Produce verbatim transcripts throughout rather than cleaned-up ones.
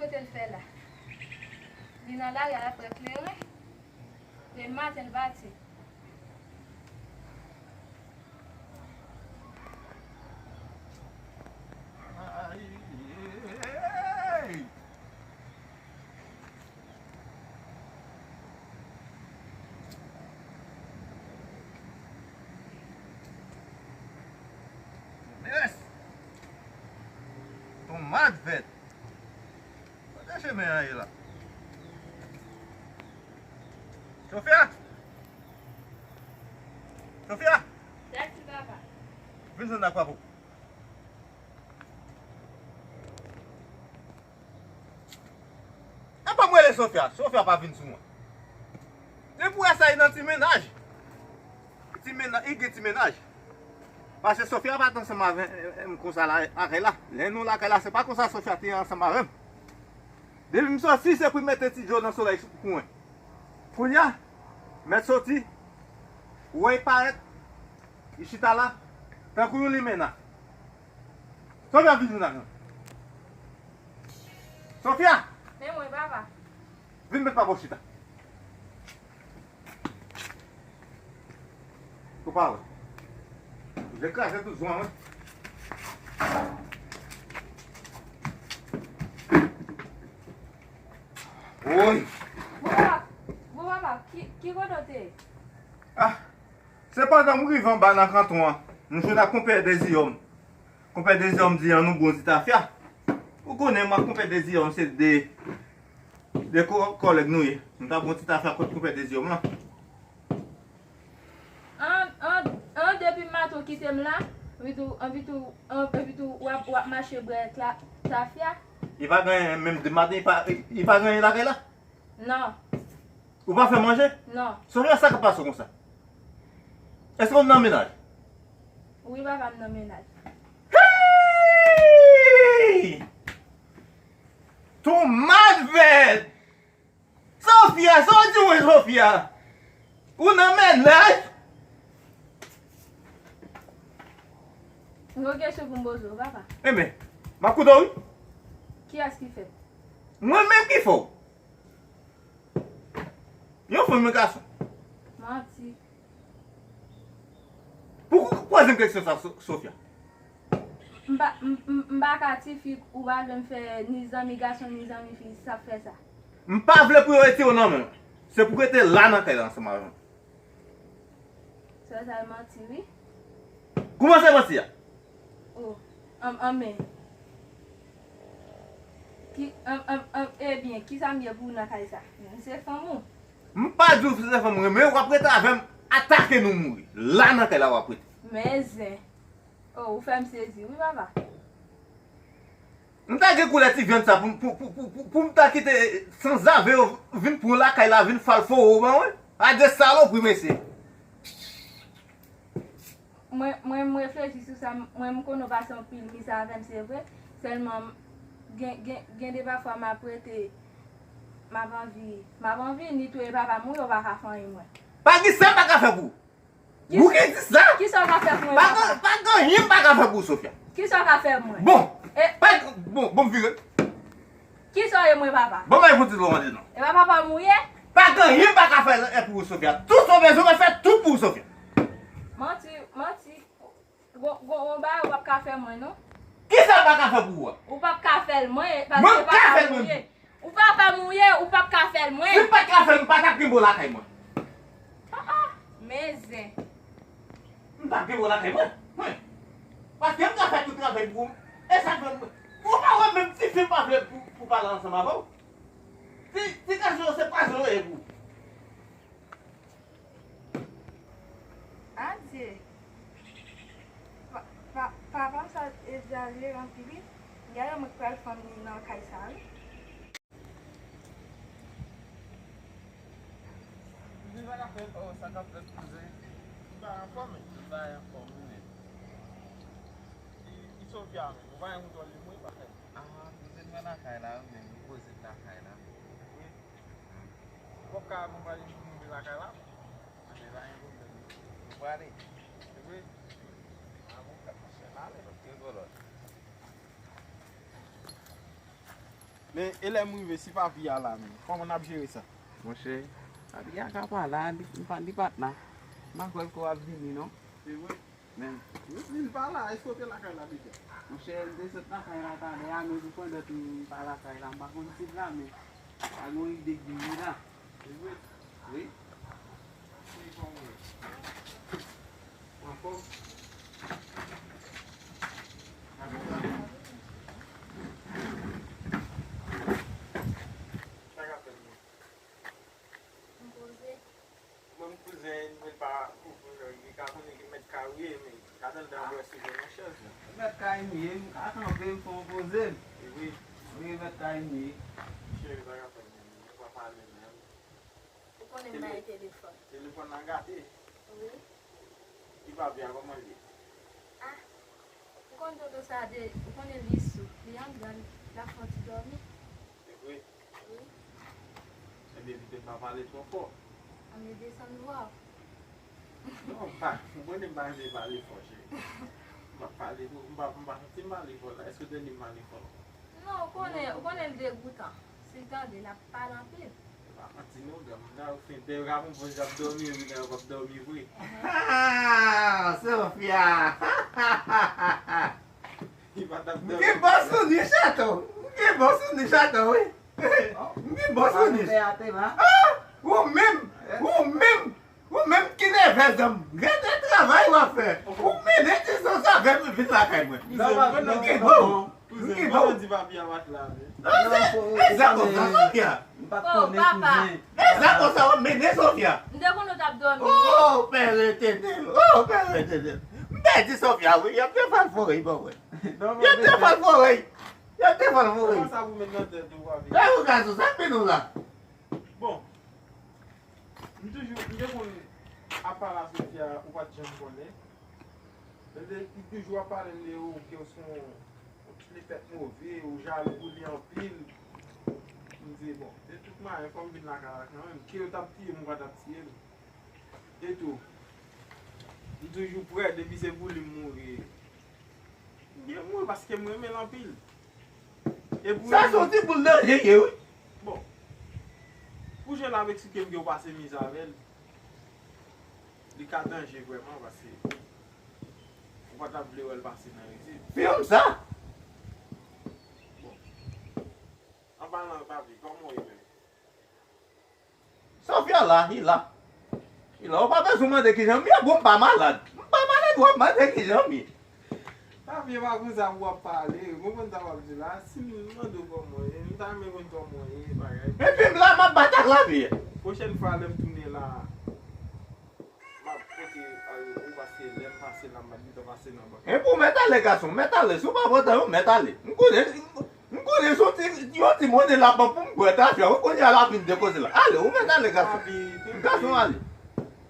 Kote l fè la? Li nan lari a, l ap pran kleren. Demen maten l pati. Ay, hey! Mès! Ton mal fèt! Kote chemen an ye la? Sofia! Sofia! Sa ki papa? Vin jwenn ak papa w. Apa m rele Sofia? Sofia pa vin sou mwen. Depi w wè sa, li nan ti mennaj. Ti mennaj, li gen ti mennaj. Paske Sofia pa t ansanm avè m konsa la, lakay la. Lè nou lakay la, se pa konsa Sofia te ansanm avè m. Depi m soti, se pou l mete ti dlo nan solèy pou mwen. Kounye a, mèt soti, ou wè l parèt, li chita la, tankou yon limena. Sofia, vin vin avè m. Sofia! Men mwen, papa. Vin met papa w chita. Ou pa wè. Ou te kraze tout zòn an. Woy! Bon, papa, bon, papa, ki, ki kote w te ye? Ah! Se pandan m rive anba nan kanton an, m jwenn ak konpè Deziyòm. Konpè Deziyòm di an nou bon ti tafya. Ou konnen mwen ak konpè Deziyòm se de, de ko-, kòlèg nou ye. M t ap bon ti tafya kot konpè Deziyòm lan. An, an, an, depi maten w kite m la, anpi tou, anpi tou, an, anpi tou w ap, w ap mache bwè ta-, tafya. Li pa gen menm de maten, li pa, li pa gen lakay la? Non. Ou pa fè manje? Non. Sofia, sa k ap pase w konsa? Èske w nan mennaj? Wi, papa, m nan mennaj. Hey! Ton mal fèt! Sofia, sa w di mwen, Sofia? Ou nan mennaj? M gen kesyon pou m poze w, papa. Enben, m ap koute w, wi. Kiyès ki fè? Mwen menm ki fè w. Yon fanm, yon gason. Manti. Poukwa w poze m kesyon sa, So-, Sofia? M pa, m, m, m pa ka tifi, ou pa vle m fè ni zanmi gason, ni zanmi fi, sa fè sa. M pa vle pou yo retire w nan men mwen. Se pou w rete la nan kay la ansanm avè m. Sè sa e manti, wi. Kòman se manti a? Oh, an, anben. Ki, an, an, an, ebyen, kisa m ye pou w nan kay sa? M se fanm ou? M pa di w se fanm mwen, men w ap rete avè m, atake nou mouri. La nan kay la w ap rete. Men zen. Oh, ou fè m sezi, wi, papa. M ta gen koulè ti vyann sa pou, pou, pou, pou, pou, pou m ta kite sanzave yo vin pran lakay la, vin fè l fou ban mwen. A de salopri, mesye. Mwen, mwen, m reflechi sou sa, mwen, m konnen w pase anpil mizè avè m, se vre. Sèlman, gen, gen, gen de pafwa m ap rete, m ap anvi, m ap anvi ni touye papa m, wi, ou pa ka fè anyen mwen. Pa gen sa m pa ka fè pou ou. Ou ki di sa? Kisa w ka fè pou mwen, papa? Pa gen, pa gen anyen m pa ka fè pou ou, Sofia. Kisa w ka fè mwen? Bon, pa, bon, bon, m vire. Kisa w ye mwen, papa? Bon, bay pou ti dlo mande non. E pa papa m ou ye? Pa gen anyen m pa ka fè pou ou, Sofia. Tout sa w bezwen, mwen fè tout pou ou, Sofia. Manti, manti. Gon, gon, gon bagay ou p ap ka fè mwen, non. Kisa m pa ka fè pou ou a? Ou p ap ka fè l mwen, paske se papa m ou ye. Ou papa m ou ye, ou p ap ka fè l mwen. Si m pa t ka fè l, m pa t ap kenbe w lakay mwen. Ah, ah, men zen. M t ap kenbe w lakay mwen, mwen. Paske m ka fè tout travay pou ou. E sa k fè m, ou pa wè menm tifi m pa vle pou, pou pale ansanm avè w. Ti, ti gason yo se pwazonnen yo ye pou ou. Adye. Pa, pa, papa m sa egzajere anpil wi. Gade mwen k pral fanm li nan kay sa wi. Kouzen, sa k ap fèt? Oh, sa k ap fèt, kouzen? M pa anfòm, men. M pa anfòm, wi, men. Ki, ki Sofia, men? Ou pa yon kontwòl li, mwen, pa fè. Ah, kouzen, mwen lakay la, wi, men. M poze m lakay la. Wi. Ou p ap ka akonpaye m pou m rive lakay la? Anben, pa gen pwoblèm. Nou prale? Wi. Ah, bon, kòm se m ale, paske gen lòt. Men, e lè m rive, si papi a la menm, kòman n ap jere sa? Monchè, papi a ka pa la, li, li pa, li pa t la. M pa kwè l ko ap vini, non. Se vre? Men. Li, li pa la, èske w te lakay la deja? Monchè, m te sot lakay la talè a, men pou pandan m pa lakay la, m pa konn si l la, men pa gen yon ide k vin la. Se vre? Wi. Anfòm? Sa k ap fèt menm? M poze. Bon, kouzen, mwen pa, li ka konnen ki mèt kay ou ye, men gade l dan bwè sou non chèz la. Mèt kay m ye, m ka kanpe, m fè yon poze m. Wi. Wi, mèt kay m ye. Cheri, sa k ap fèt menm? Nou pa pale menm. Ou konnen m bay telefòn. Telefòn nan gate. Wi. Ki papi a, kòman l ye? Ah, ou konn tonton sa de, ou konnen li sou, li anndan, l ap fè yon ti dòmi. Se vre? Wi. Ebyen, pitit, pa pale twò fò. An, men desann vwa w. Non, pa, ou konnen m pa renmen pale fò, cheri. M pa pale twò, m pa, m pa santi m pale fò la. Èske w tande m pale fò? Non, ou konnen, ou konnen l degoutan. Si l tande, l ap pale anpil. E pa manti non, granmoun nan, ou fin, te ka konprann jan ap dòmi, wi, nan yo p ap dòmi vre. Ah, Sofia! Li pa t ap dòmi. M gen bon souvni, chaton. M gen bon souvni, chaton, wi. M gen bon souvni. Ah, ou menm, ou menm. Ou menm ki nève zanm, gade travay w ap fè. Ou mennen ti sòs avè m vin lakay mwen. M gen bon. M gen bon. Kouzen, kòman di papi a pa t la, men? E sa konsa, Sofia. M pa t konnen, kouzen. E sa konsa w ap mennen, Sofia. M te konnen w t ap dòmi. Oh, Père Éternel. Oh, Père Éternel. M pèdi Sofia, wi. Y ap te fè l forèy, bon, wi. Y ap te fè l forèy. Y ap te fè l forèy. Kòman sa pou met nan tèt ou, papi? E ou gason, sa k mennen w la? Bon. M toujou, m te konn ap pale a Sofia, ou pa t janm konnen. Li te, li toujou ap pale m de ou, ke w se yon, yon ti nèg tèt move, ou jalou pou li anpil. M di, bon, de tout mannyè, fò m vin lakay la kanmenm. Ke yo t ap tiye m, ou pa t ap tiye m. E tou, m toujou prè, depi se pou li m mouri. M byen mouri paske m renmen l anpil. E pou... Sa se yon ti boul danje, ye, wi. Bon. Pou jan l ap eksplike m ke w pase mizè avè l, li ka danje vrèman, paske ou pa t ap vle wè l pase nan rizib. Fè m sa. Bon. An palan, papi, kòman w ye menm? Sofia la, li la. Li la, ou pa bezwen mande kijan m ye, bon, m pa malad. M pa malad, w ap mande kijan m ye. Papi, e pa konsa pou w ap pale. Ou konprann sa w ap di la? Si m mande w kòman w ye, m ta renmen konn kòman w ye, bagay. Epi m la, m ap bat ak lavi. Pwochèn fwa, lè m tounen la, m ap pote ayo pou w, paske lè m pase la, m pa t gentan pase nan bank. E pou w mèt ale, gason, mèt ale. Si w pa pran tan, ou mèt ale. M konnen, m konnen se yon ti, yon ti monnen l ap ban pou m bwè tafya. Ou konnen l ap vin depoze la. Ale, ou mèt ale, gason. Gason, ale.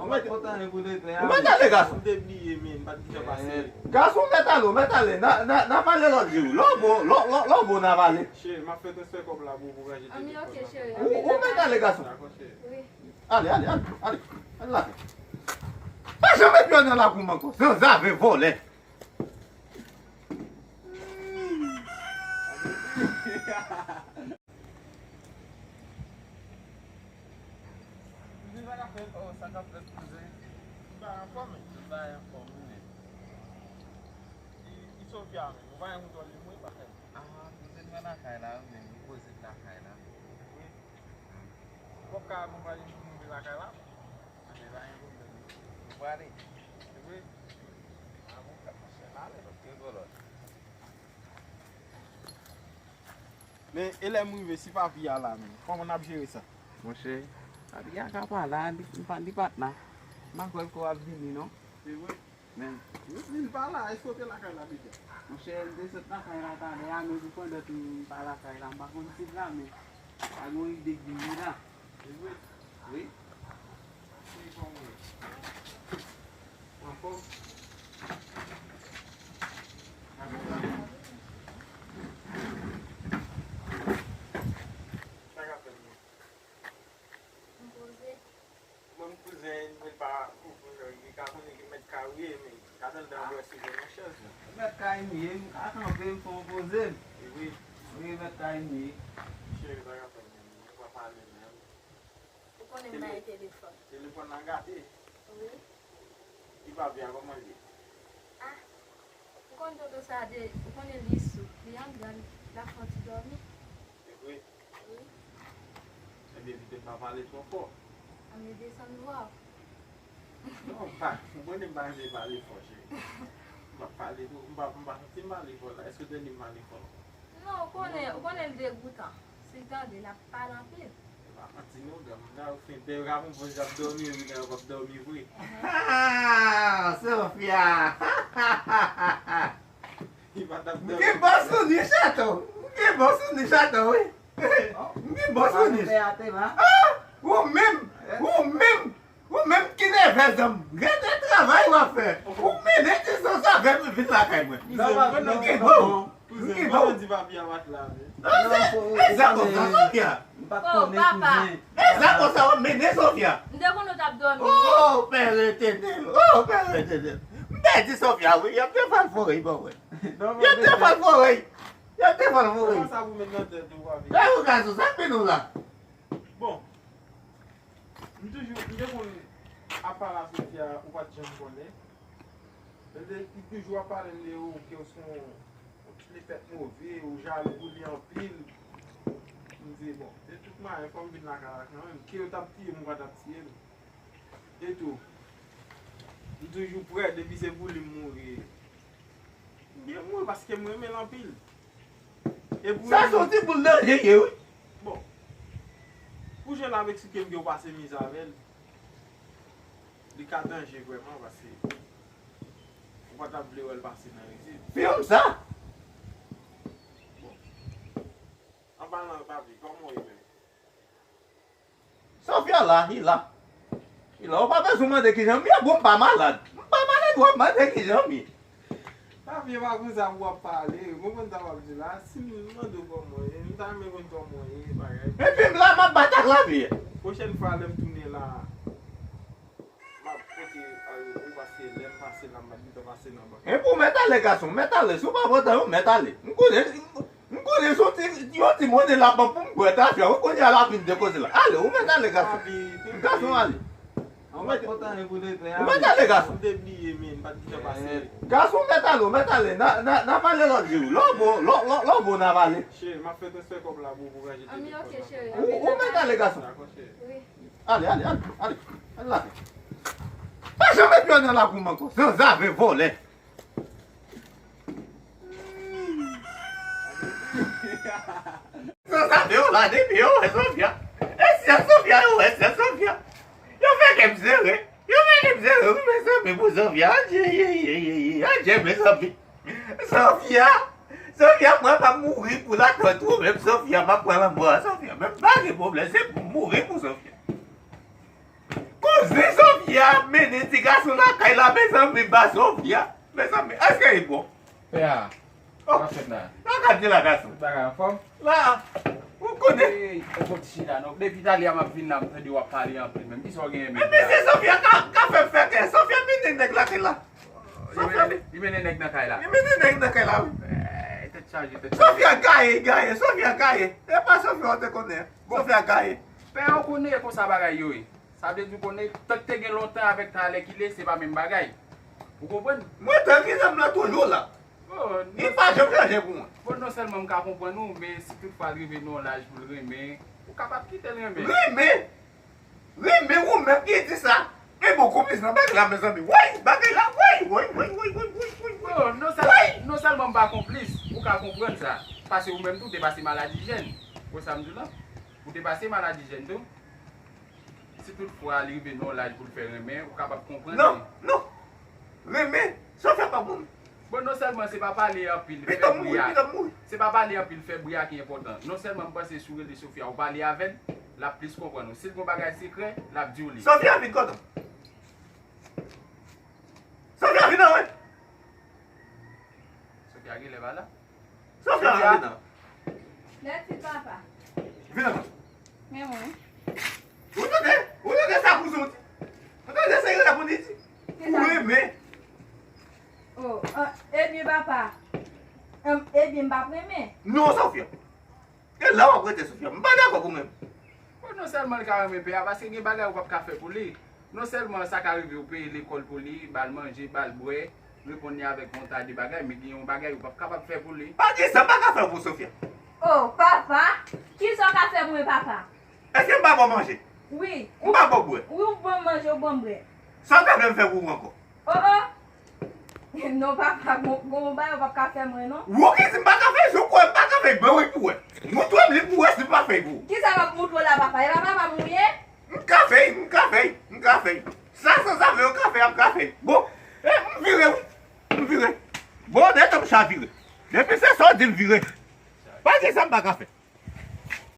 Ou mèt, ou mèt ale, gason. M te bliye, men m pa t gentan pase. Gason, ou mèt ale, ou mèt ale. N a, n a, n a pale lòt jou. Lè w bon, lè w, lè w, lè w bon, n a pale. Cheri, m ap fè transfè kòb la pou ou, pou ranje telefòn nan. Ou, ou mèt ale, gason. Dakò, cheri. Wi. Ale, ale, ale, ale. Ale lakay. Pa janm met pye w nan lakou m ankò. Zanzave, vòlè. Di sa k ap fèt, oh, sa k ap fèt, kouzen? Tout bagay anfòm, wi. Tout bagay anfòm, wi, men. Ki, ki Sofia, men? Ou pa gen kontwòl li, mwen, pa fè. Ah, kouzen mwen lakay la, wi, men, li poze l lakay la. Wi. Ou p ap ka akonpaye m pou nou vin lakay la? Anben, pa gen pwoblèm, wi. Nou prale. Se vre? Ah, bon, fè monchè, n ale, paske gen lòt. Men, e lè m rive, si papi a la menm, kòman n ap jere sa? Monchè, papi a ka pa la, li, li pa, li pa t la. M pa kwè l ko ap vini, non. Se vre? Men. Li, li pa la, èske w te lakay la deja? Monchè, m te sot lakay la talè a, men pou pandan m pa lakay la, m pa konn si l la, men pa gen yon ide k vin la. Se vre? Wi. Anfòm? Sa k ap fèt menm? M poze. Bon, kouzen, mwen pa, li ka konnen ki mèt kay ou ye, men gade l dan bwè sou non chèz la. Mèt kay m ye, m ka kanpe, m fè yon poze m. Wi. Wi, mèt kay m ye. Mwen bay telefòn. Telefòn nan gate. Wi. Ki papye a, kòman l ye? Ah, ou konn tonton sa de, ou konnen li sou, li andan, l ap fè yon ti dòmi. Se vre? Wi. Ebyen, pitit, pa pale twò fò. An, men desann vwa w. Non, m pa, ou konnen m pa renmen pale fò, cheri. M pa pale twò, m pa, m pa santi m pale fò la. Èske w tande m pale fò? Non, ou konnen, ou konnen l degoutan. Si l tande, l ap pale anpil. E pa manti non, granm, granm, fin pè, granm, bon, j ap dòmi, wi, granm, w ap dòmi vre. Ah, Sofia! Li pa t ap dòmi. M gen bò sou ni, chaton. M gen bò sou ni, chaton, wi. M gen bò sou ni. Ah, ou menm, ou menm. Ou menm ki nèvè zanm, gade travay w ap fè. Ou mennen ti sans avè m vin lakay mwen. Kouzen, kouzen, kouzen, kouzen, di papi a pa t la, men. E sa konsa, Sofia. M pa t konnen kouzen. E sa konsa, w ap mennen Sofia. M te konn ou t ap dòmi. Oh, Pè Letènèl. Oh, Pè Letènèl. M pèdi Sofia, wi. Y ap te fè l foure, bon, wi. Y ap te fè l foure. Y ap te fè l foure. Kòman sa pou met nan tèt ou, papi? Gade yon gason, sa mennen w la. Bon. M toujou, m te konn ap pale a Sofia, ou pa t janm konnen. Li te, li toujou ap pale m de ou, ke w se yon, yon ti nèg tèt move, ou jalou pou li anpil. M di, bon, de tout mannyè, fò m vin lakay la kanmenm. Ke yo t ap tiye m, ou pa t ap tiye m. E tou, m toujou prè, depi se pou li m mouri. M byen mouri paske m renmen l anpil. E pou sa se yon ti boul danje, ye, wi. Bon. Pou jan l ap eksplike m ke w pase mizè avè l, li ka danje vrèman, paske ou pa t ap vle wè l pase nan egzil. Fi m sa. Bon. An palan, papi, kòman w ye menm? Sofia la, li la. Li la, ou pa bezwen mande kijan m ye, bon, m pa malad. M pa malad, w ap mande kijan m ye. Papi, e pa konsa pou w ap pale. Ou konprann sa w ap di la? Si m mande w kòman w ye, m ta renmen konn kòman w ye, bagay. Epi m la, m ap bat ak lavi a. Pwochèn fwa, lè m tounen la, m ap pote a ou, paske lè m pase la, m pa t gentan pase nan bank. Epi w mèt ale, gason, mèt ale. Si w pa pran tan, w mèt ale. M konnen, m konnen se yon ti, yon ti monnen l ap ban pou m bwè tafya. Wi, kounye a l ap vin depoze la. Ale, ou mèt ale, gason. Gason, ale. Ou mèt, ou mèt ale, gason. M te bliye, men, m pa t gentan pase. Gason, w mèt ale, w mèt ale. N a, n a, n a pale lòt jou. Lè w bon, lè w, lè w, lè w bon, n a pale. Cheri, m ap fè transfè kòb la pou ou, pou ranje telefòn nan. Ou, ou mèt ale, gason. Dakò, cheri. Wi. Ale, ale, ale, ale. Ale la. Pa janm met pye w nan lakou m ankò. Sanzave, vòlè. Sanzave, w la depi yo wè Sofia. E sè Sofia, yo wè sè Sofia. Yo fè kè m sere. Yo fè kè m sere, wi, mezanmi, pou Sofia. Adje, ye, ye, ye, ye. Adje, mezanmi. Sofia, Sofia, mwen pa mouri pou latòt ou menm, Sofia, m ap pran lanmò a Sofia. Men m pa gen pwoblèm, se pou m mouri pou Sofia. Kouzen Sofia ap mennen ti gason lakay la, mezanmi, ba Sofia. Mezanmi, èske li bon? Pè a, sa k ap fèt la? Sa k ap di la, gason? Bagay anfòm? La, ou konnen. Ey, ou fò ti chita non. Depi talè a m ap vin la, m tande w ap pale anpil menm. Kisa w genyen menm la? Epi se Sofia ka, ka fè m fè kè. Sofia mennen nèg lakay la. Li mennen, li mennen nèg nan kay la. Li mennen nèg nan kay la, wi. Eh, tèt chaje, tèt chaje. Sofia gaye, gaye, Sofia gaye. E pa Sofia w te konnen. Bon. Sofia gaye. Pè, ou konnen e konsa bagay yo ye. Sa vle di ou konnen, tan k te gen lontan avèk talè ki le, se pa menm bagay. Ou konprann? Mwen, tan ki le m la toujou la. Li pa janm chanje pou mwen. Bon, non sèlman m ka konprann ou, men si toutfwa l rive nan yon laj pou l renmen, ou kapab kite l renmen. Renmen? Renmen ou menm ki di sa? E bon, konplis nan bagay la, mezanmi. Woy, bagay la, woy, woy, woy. Oh, non sèl-, non sèlman m pa konplis, ou ka konprann sa. Paske ou menm tou, ou te pase maladi jèn. Ou wè sa m di w la? Ou te pase maladi jèn tou. Si toutfwa li rive nan yon laj pou l fè renmen, ou kapab konprann li. Non, non. Renmen, Sofia pa pou mwen. Bon, non sèlman se pa pale anpil, fè bri a. Pito m mouri, pito m mouri. Se pa pale anpil, fè bri a ki enpòtan. Non sèlman m panse si w rele Sofia, ou pale avè l, l ap plis konprann ou. Si l gen yon bagay sekrè, l ap di w li. Sofia vin kote m. Sofia vin anwen. Sofia genlè pa la. Sofia, vin nan. Lèt fi papa. Vin nan. Men mwen. Ou tande? Ou tande sa kouzen w di? Ou tande sa li reponn li di? Ou renmen. Oh, ah, ebyen papa. Em, ebyen m p ap renmen. Non, Sofia. E la w ap rete, Sofia. M pa dakò pou mwen. Non sèlman l ka renmen pè a, paske gen bagay ou p ap ka fè pou li. Non sèlman sa ka rive ou peye lekòl pou li, ba l manje, ba l bwè, reponn li avèk yon ta de bagay, men gen yon bagay ou p ap kapab fè pou li. Pa gen sa m pa ka fè pou Sofia. Oh, papa, kisa w ka fè pou mwen, papa? Èske m pa ba w manje? Wi. M pa ba w bwè? Wi, ou ban m manje, ou ban m bwè. Sa w ta vle m fè pou ou ankò? Oh, oh. Non, papa, gon, gon bagay ou p ap ka fè mwen, non. Ou ki di m pa ka fè, si w kwè m pa ka fè, ben wi pou wè. Moutre m li pou wè si m pa fè pou ou. Kisa m ap moutre w la, papa? E pa papa m ou ye? M ka fè, m ka fè, m ka fè. Sa san sa vle, m ka fè, m ka fè. Bon, eh, m vire, wi. M vire. Bon, detan m chavire. Depi se sa w di m vire. Pa gen sa m pa ka fè.